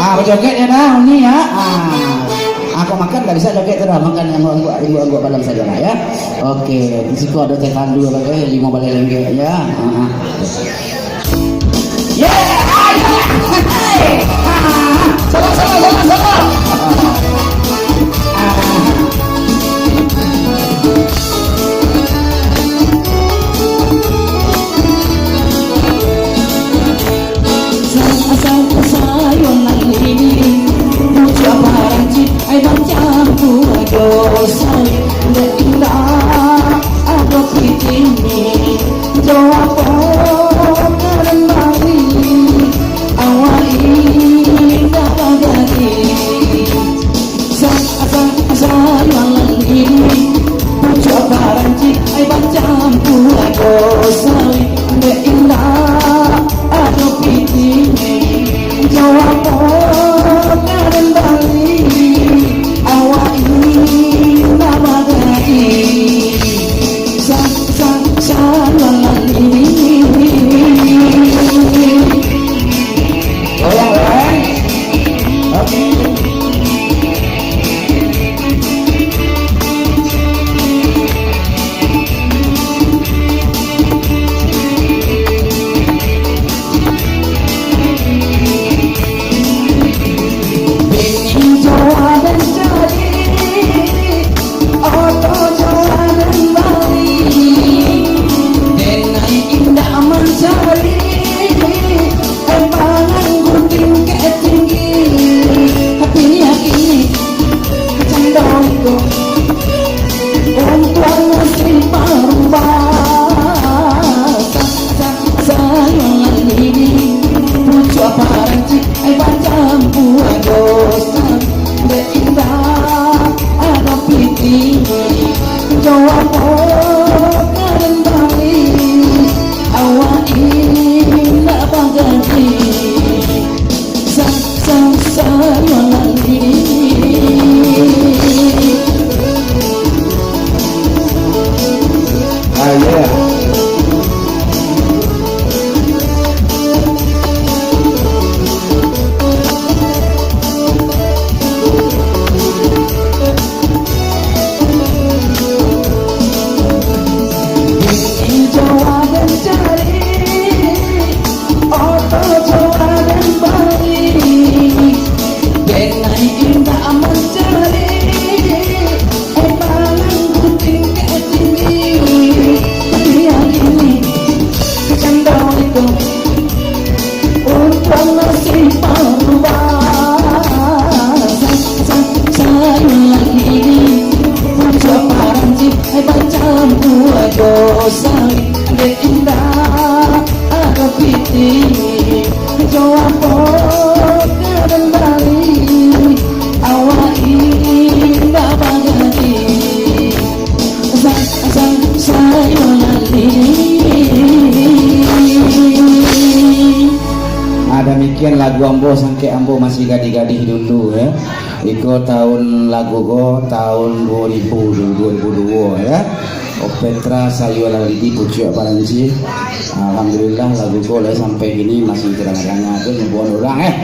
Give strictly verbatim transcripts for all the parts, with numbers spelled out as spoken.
Ah, bajoget ya dah, Uni ya. Ah, ah, kok makan tak bisa joget tu dah. Makan yang angguk-angguk malam saja lah ya. Oke, di situ ada teh tandu, eh, lima balai lenggek ya. Ah, ah. Yeah, ah, yeah. Hey. Ah, ah, ah. Sabar, sabar, sabar, sabar. Ah, ah. Sa-, sa-, sayuang nan ini, buah parancik, ai bacampua jo sawit, dek indak ado pitih, jo apo ka den bali, awak indak bagadi. Sa-, sa-, sayuang nan ini, pucuak parancik, ai bacampua jo sawit, dek indak ado pitih, jo apo ka den bali, awak indak bagadi. Sa-, sa-, sayuang nan ini. Goyang, goyang. Oke. Bini jo aden cari, oto jo aden bali. Denai indak mancari, eh, panganggo tingkek tinggi. Tapi yakini, cando iko, untuang musim barubah. Sa-, sa-, sayuang nan ini, pucuak parancik, ai bacampua jo sawit, dek indak ado pitih, jo apo ka den bali, awak indak bagadi. Sa-, sa-, sayuang nan ini. Ah, yeah. Bini jo aden cari, oto jo aden bali. Denai indak mancari, eh, panganggo tingkek tinggi. Tapi yakini, cando iko, untuang musim barubah. Sa-, sa-, sayuang nan ini, pucuak parancik, ai bacampua jo sawit, dek indak ado pitih, jo apo ka den bali, awak indak bagadi. Sa-, sa-, sayuang nan ini. Ah, damikian lagu ambo, sangkek ambo masih gadih-gadih dulu, ya. Iko tahun lagu ko, tahun dua ribu, dua ribu dua, ya. Opetra Sayuang Nan Ini, pucuak parancik. Alhamdulillah, lagu ko lah sampai kini masih tadanga-danga tu nyebuan urang, eh.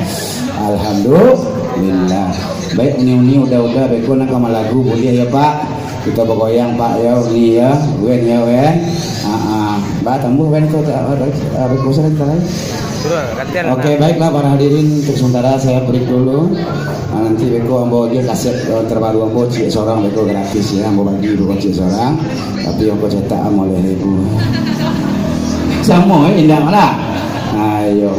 Alhamdulillah. Baik, uni-uni, uda-uda, beko nak ka malagu, buliah ya, Pak. Kito bagoyang, Pak, ya, uni, ya. Wen, ya, Wen. Ah, ah. Ba, tambuah, Wen, ko, ah, ah, ah, beko, salah, salah. Sudah, gantian, Oke, nah. Baiklah, para hadirin, untuk sementara saya break dulu. Ah, nanti beko ambo lagi kaset, eh, terbaru ambo, ciek sorang, beko gratis, ya. Ambo bagi beko ciek sorang. Tapi ambo cetak ambo leh ribu. Samo, eh, indak malah. Ayo.